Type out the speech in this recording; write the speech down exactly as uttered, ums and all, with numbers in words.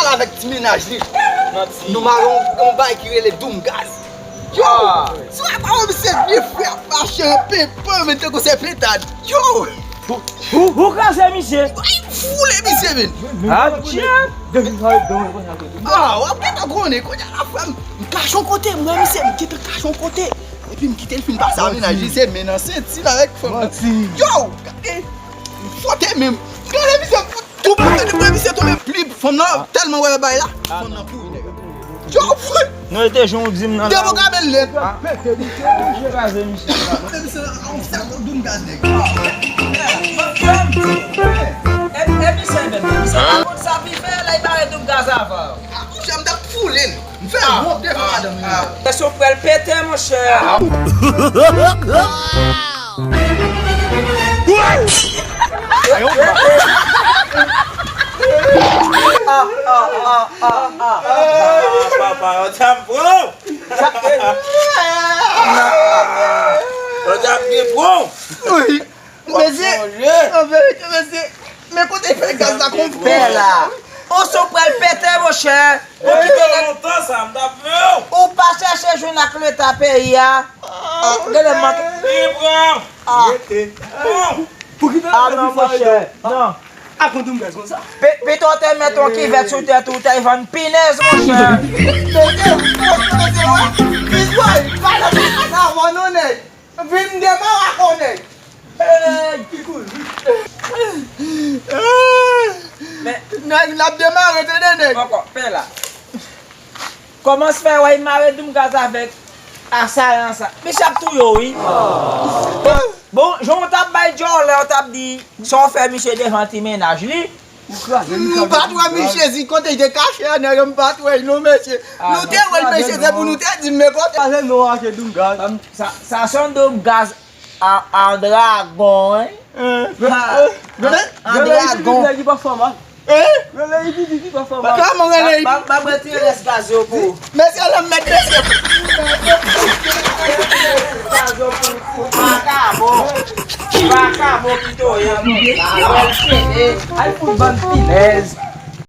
Avèk ti mennaj li. Nou mare yon, yon bagay ki rele Doum Gaz. Yo! Si w ap wè misye vye frè ap mache an penpan, men tankou se pentad. Yo! Ou, ou, ou kraze misye! Ay, foule misye, men! Adje! Ah, w ap gentan konnen, kounye a la, frè m, m kache yon kote, m wè misye, m gentan kache yon kote. Epi m kite l fin pase a mennaj li, se men nan senti l avèk fanm nan. Yo! Gade! M fwote men m. Gade misye, tou pase li pran misye tonbe pli fanm nan, tèlman wè bay la. Fanm nan kouri, nèg la. Yo, fout! Nou rete jan w di m nan la. Devan kabel lèt. Kraze misye. Kraze misye. Kraze misye, on sèl Doum Gaz, nèg. E, e misye menm, misye pa konn sa pi fè, lè l bare Doum Gaz avan. Ah, monchè, m t ap foule l. M fè wòp devan madanm li. Presyon pral pete, monchè. Papa, yo t ap pran. Yo t ap gen pran. Mesye, an verite, mesye, men kote fè gaz la konprann. Pè la. Ou sou pral pete, monchè. Ou kite nèg lontan sa, m t ap vle w. Ou pa chèche jwenn ak leta peyi a. Ah, gade manke. Li pran. Ah. Bon. Pou ki pè la non, monchè. Non. A konn Doum Gaz konsa. Pe-, pito w te met yon kivèt sou tèt ou, w t al vann pinèz, monchè. Mesye, mesye, mesye, wè. Bizboy, pa nan, pa nan, non, nèg. Vin demare ak on nèg. Ey! Ki kouri. Men nèg, n ap demare, tande, nèg. Ankò, pè la. Kòman s fè w al mare Doum Gaz avèk Asayan sa? Misye ap touye w, wi. Bon, jan w t ap bay djòlè, w t ap di sa w fè misye devan ti mennaj li. Ou pa t wè misye di kote l te kache a, nèg, m pa t wè l non, mesye. Nou te wè l, mesye, se pou nou te di m men kote. Pase non ake Doum Gaz. Sa, sa se yon Doum Gaz a, a dragon, wi. An dragon. Rele Ipipipi ki pa fè mal. Rele Ipipipi pa fè mal. Kòman rele Ipipipi? M ap retire rès gaz yo pou ou. Mesye, lanm mèt, mesye. Gaz yo pou, pou vakabon. Vakabon ki toye. Ay fout bann pinèz.